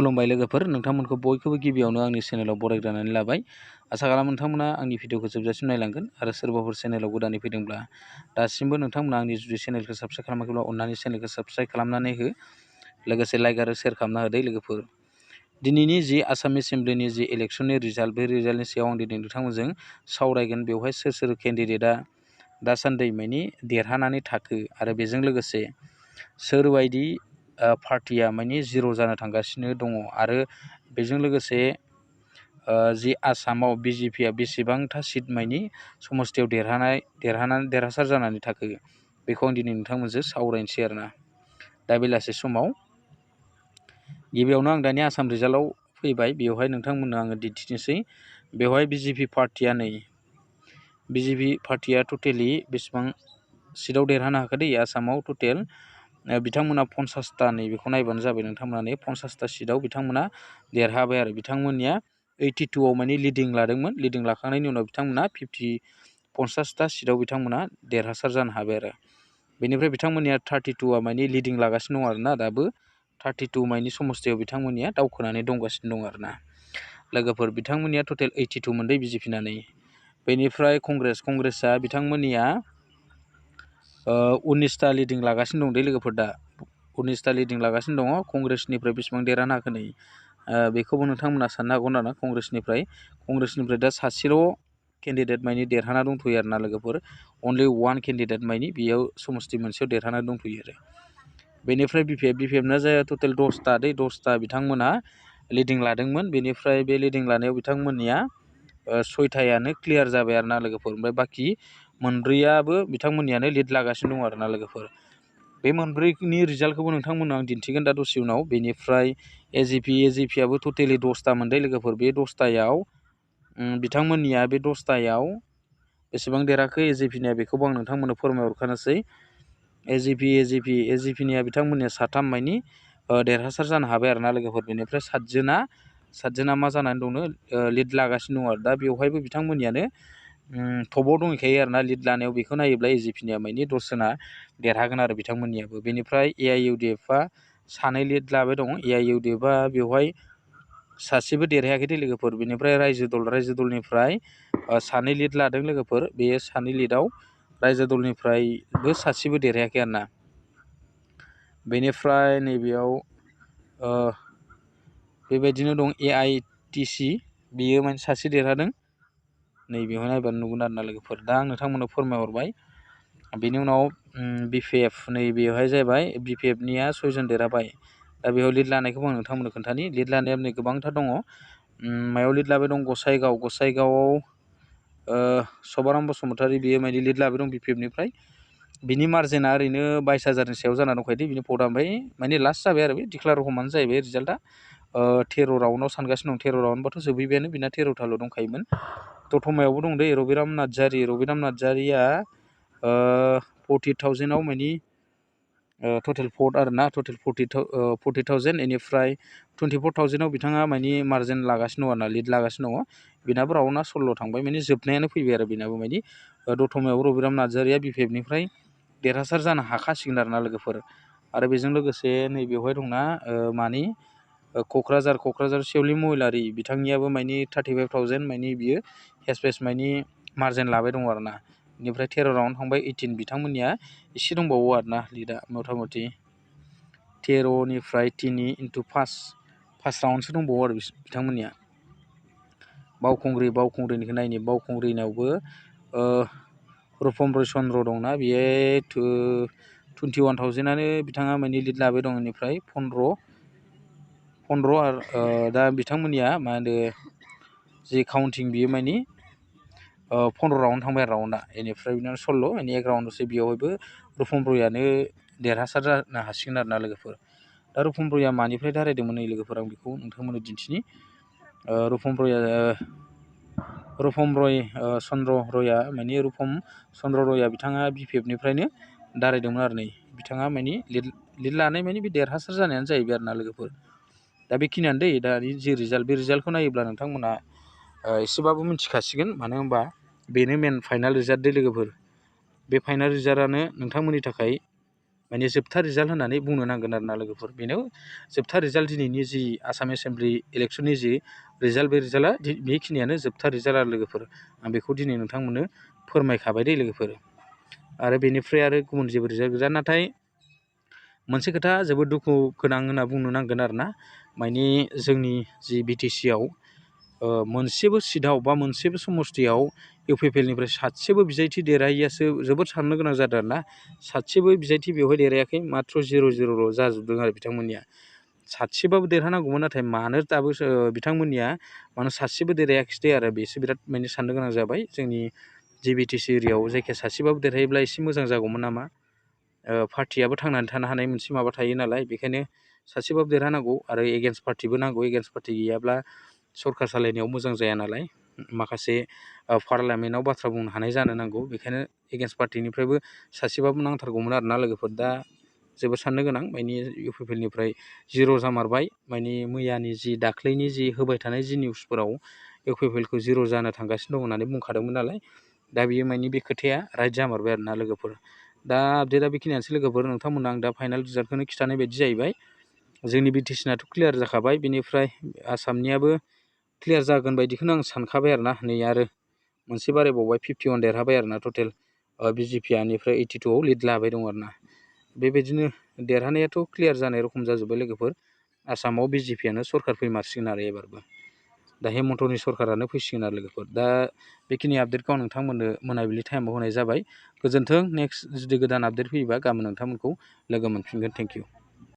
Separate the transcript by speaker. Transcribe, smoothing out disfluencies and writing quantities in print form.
Speaker 1: खुलुमबाय लोगोफोर, नोंथांमोनखौ बयखौबो गिबियावनो आंनि चेनेलाव बरायग्रोनानै लाबाय। आसा खालामो नोंथांमोना आंनि भिडिअखौ जोबजासिम नायलांगोन आरो सोरबाफोर चेनेलाव गोदानै फैदोंब्ला दासिमबो नोंथांमोना आंनि जुदि चेनेलखौ साबस्क्राइब खालामाखैब्ला अननानै चेनेलखौ साबस्क्राइब खालामनानै हो, लोगोसे लाइक आरो शेयार खालामना होदो लोगोफोर। दिनैनि जि आसाम एसेम्ब्लिनि जि इलेक्सननि रिजाल्ट, बे रिजाल्टनि सायाव आं दिनै नोंथांमोनजों सावरायगोन। बेवहाय सोर सोर केन्डिडेटआ दासान्दि मानि देरहानानै थाखो आरो बेजों लोगोसे सोरबायदि पार्टिया मानि जिर' जानो थांगासिनो दङ आरो बेजों लोगोसे जि आसामाव बिजेपिया बेसेबांथा सिट मानि समस्थियाव देरहासार जानानै थाखो, बेखौ आं दिनै नोंथांमोनजों सावरायनोसै आरोना। दा बेलासे समाव गिबियावनो आं दानि आसाम रिजाल्टआव फैबाय, बेवहाय नोंथांमोननो आङो दिन्थिनोसै। बेवहाय बिजेपि पार्टिया टटेलि बेसेबां सिटआव देरहानो हाखो दै आसामाव। टटेल बिथांमोना 50टा, नैबेखौ नायबानो जाबाय नोंथांमोना। 50टा सिटआव बिथांमोना देरहाबाय आरो बिथांमोननिया 82आव मानि लिडिं लादोंमोन। लिडिं लाखांनायनि उनाव बिथांमोना 50टा सिटआव बिथांमोना देरहासार जानो हाबाय आरो। बेनिफ्राय बिथांमोननिया 32आ मानि लिडिं लागासिनो दं आरोना, दाबो 32 मानि समस्थियाव बिथांमोननिया दावखोनानै दंगासिनो दं आरोना लोगोफोर। बिथांमोननिया टटेल 82 मोनदों बिजेपिना। बेनिफ्राय कंग्रेसआ बिथांमोननिया 19टा लिडिं लागासिनो दं दै लोगोफोर। दा 19टा लिडिं लागासिनो दङ। कंग्रेसनिफ्राय बेसेबां देरहानो हाखो नै बेखौबो नोंथांमोना साननो हागौ ना। कंग्रेसनिफ्राय दा सासेल' केन्डिडेट मानि देरहाना दंथ'यो आरोना लोगोफोर। अनलि वान केन्डिडेट मानि बेयाव समस्ति मोनसेयाव देरहाना दंथ'यो आरो। बेनिफ्राय बिपिएफना जाया टटेल 10टा बिथांमोना लिडिं लादोंमोन। बेनिफ्राय बे लिडिं लानायाव बिथांमोननिया 6टायानो क्लियार जाबाय आरोना लोगोफोर। ओमफ्राय बाखि मोनब्रैयाबो बिथांमोननियानो लिड लागासिनो दं आरोना लोगोफोर। बे मोनब्रैनि रिजाल्टखौबो नोंथांमोननो आं दिन्थिगोन दा दसे उनाव। बेनिफ्राय एजिपिआबो टटेलि 10टा मोनदों लोगोफोर। बे 10टायाव बिथांमोननिया बे 10टायाव बेसेबां देरहाखो एजिपिनिया, बेखौबो आं नोंथांमोननो फोरमायहरखानोसै। एजिपिनिया बिथांमोननिया 7 मानि देरहासार जानो हाबाय आरोना लोगोफोर। बेनिफ्राय 7 मा जानानै दंनो लिड लागासिनो दं आरो। दा बेवहायबो बिथांमोननियानो टपआव दंहैखायो आरोना लिड लानायाव। बेखौ नायोब्ला एजिपिनिया मानि 10 जना देरहागोन आरो बिथांमोननियाबो। बेनिफ्राय एआइइउडिएफआ 2 लिड लाबाय दङ। एआइइउडिएफआ बेवहाय सासेबो देरहायाखै दे लोगोफोर। बेनिफ्राय रायजो दलनिफ्राय 2 लिड लादों लोगोफोर। बे 2 लिडआव रायजो दलनिफ्रायबो सासेबो देरहायाखै आरोना। बेनिफ्राय नैबेयाव बेबायदिनो दं एआइटिसि, बेयो माने सासे देरहादों। नैबेयाव नायबानो नुगोन आरोना लोगोफोर। दा आं नोंथांमोननो फोरमायहरबाय। बेनि उनाव बिपिएफ, नैबेयावहाय जाहैबाय बिपिएफनिया 6 जन देरहाबाय। दा बेयाव लिड लानायखौबो आं नोंथांमोननो खोन्थानि। लिड लानाया नै गोबांथार दङ। मायाव लिड लाबाय दं? गसाइगावआव सभाराम बसुमतारी, बेयो माने लिड लाबाय दं बिपिएफनिफ्राय। बिनि मार्जिना ओरैनो 22,000नि सायाव जाना दंखायो दे बिनि भटआ। ओमफ्राय माने लास्ट जाबाय आरो बे डिक्लार रखमानो जाहैबाय रिजाल्टआ। 13 राउन्डआव सानगासिनो दं। 13 राउन्डबाथ' जोबहैबायानो, बिना 13थाल' दंखायोमोन। दतमायावबो दं दै रबिराम नार्जारिया 40,000आव मानि टटेल भट आरोना, टटेल 40,000। बेनिफ्राय 24,000आव बिथाङा मानि मार्जिन लागासिनो दं आरोना, लिड लागासिनो दङ। बेनाबो राउन्डआ 16 थांबाय, मानि जोबनायानो फैबाय आरो बेनाबो। मानि दतमायाव रबिराम नार्जारिया बिपिएफनिफ्राय देरहासार जानो हाखासिगोन आरोना लोगोफोर। आरो बेजों लोगोसे नैबेवहाय दंना क'क्राझार सेवलि महिलारि, बिथांनियाबो मानि 35,000 मानि बियो हेसपेस मानि मार्जिन लाबाय दङ आरोना। बेनिफ्राय 13 राउन्ड थांबाय 18, बिथांमोननिया एसे दंबावो आरोना लिडआ। मथा मथि 13निफ्राय 3 × 5 राउन्डसो दंबावो आरो बिथांमोननिया। बावखुंग्रिनिखौ नायनि। बावखुंग्रिनावबो रुपमब्रै चन्द्र दंना, बेयो 21,000आनो बिथाङा मानि लिड लाबाय दं। बेनिफ्राय 15 आरो दा बिथांमोननिया मा होनो जि काउन्टिं, बियो मानि 15 राउन्ड थांबाय आरो राउन्डआ। बेनिफ्राय बिनाव 16, माने 1 राउन्डसो। बेयावहायबो रुपमब्रयानो देरहासार जानो हासिगोन आरोना लोगोफोर। दा रुपमब्रया मानिफ्राय दारायदोंमोन नै लोगोफोर, आं बेखौ नोंथांमोननो दिन्थिनि। रुपमब्रय चन्द्र रयआ मानि रुपम चन्द्र रयआ बिथाङा बिपिएफनिफ्रायनो दारायदोंमोन आरो नै। बिथाङा मानि लिड लानाय मानि बे देरहासार जानायानो जाहैबाय आरोना लोगोफोर। दा बेखिनियानो दै दानि जि रिजाल्ट। बे रिजाल्टखौ नायोब्ला नोंथांमोना एसेबाबो मिथिखासिगोन, मानो होनबा बेनो मेन फाइनाल रिजाल्ट दै लोगोफोर। बे फाइनाल रिजाल्टआनो नोंथांमोननि थाखाय माने जोबथा रिजाल्ट होननानै बुंनो नांगोन आरोना लोगोफोर। बेनो जोबथा रिजाल्ट दिनैनि जि आसाम एसेम्ब्लि इलेक्सननि जि रिजाल्ट, बे रिजाल्टआ बेखिनियानो जोबथा रिजाल्ट आरो लोगोफोर। आं बेखौ दिनै नोंथांमोननो फोरमायखाबाय दे लोगोफोर। आरो बेनिफ्राय आरो गुबुन जेबो रिजाल्ट गैया। नाथाय मोनसे खोथा जोबोद दुखु गोनां होनना बुंनो नांगोन आरोना, माने जोंनि जि BTC-आव मोनसेबो सिटआव बा मोनसेबो समस्थियाव UPPLनिफ्राय सासेबो बिजायथि देरहायैयासो जोबोद साननो गोनां जादों आरोना। सासेबो बिजायथि बेवहाय देरहायाखै, माथ्र 0-0 जाजोबदों आरो बिथांमोननिया। सासेबाबो देरहानांगौमोन, नाथाय मानो दाबो बिथांमोननिया मानो सासेबो देरहायाखिसै आरो बेसो बिराद माने साननो गोनां जाबाय। जोंनि जि BTC एरियायाव जायखिया सासेबाबो देरहायोब्ला एसे मोजां जागौमोन नामा। पार्टियाबो थांनानै थानो हानाय मोनसे माबा थायो नालाय, बेखायनो सासेबाबो देरहानांगौ। आरो एगेन्स्ट पार्टिबो नांगौ, एगेन्स्ट पार्टि गैयाब्ला सरकार सालायनायाव मोजां जाया नालाय, माखासे पार्लियामेन्टआव बाथ्रा बुंनो हानाय जानो नांगौ। बेखायनो एगेन्स्ट पार्टिनिफ्रायबो सासेबाबो नांथारगौमोन आरोना लोगोफोर। दा जोबोद साननो गोनां, माने UPPLनिफ्राय 0 जामारबाय। माने मैयानि जि दाख्लैनि जि होबाय थानाय जि निउसफोराव UPPLखौ 0 जानो थांगासिनो दं होननानै बुंखादोंमोन नालाय, दा बेयो माने बे खोथाया राइट जामारबाय आरोना लोगोफोर। दा आपडेटआ बेखिनियानोसै लोगोफोर। नोंथांमोननो आं दा फाइनाल रिजाल्टखौनो खिन्थानाय बायदि जाहैबाय। जोंनि BTC-नाथ' क्लियार जाखाबाय, बेनिफ्राय आसामनियाबो क्लियार जागोन बायदिखौनो आं सानखाबाय आरोना। नै आरो मोनसे बारायबावबाय, 51 देरहाबाय आरोना टटेल। BJP-निफ्राय 82आव लिड लाबाय दं आरोना। बेबायदिनो देरहानायाथ' क्लियार जानाय रखम जाजोब्बाय लोगोफोर। आसामाव BJP-आनो सरकार फैमारसिगोन आरो एबारबो। दा हेमन्तनि सरकारानो फैसिगोन आरो लोगोफोर। दा बेखिनि आपडेटखौ आं नोंथांमोननो मोनाबिलि टाइमाव होनाय जाबाय। गोजोन्थों। नेक्स्ट जुदि गोदान आपडेट फैयोबा गाबोन नोंथांमोनखौ लोगो मोनफिनगोन। Thank you.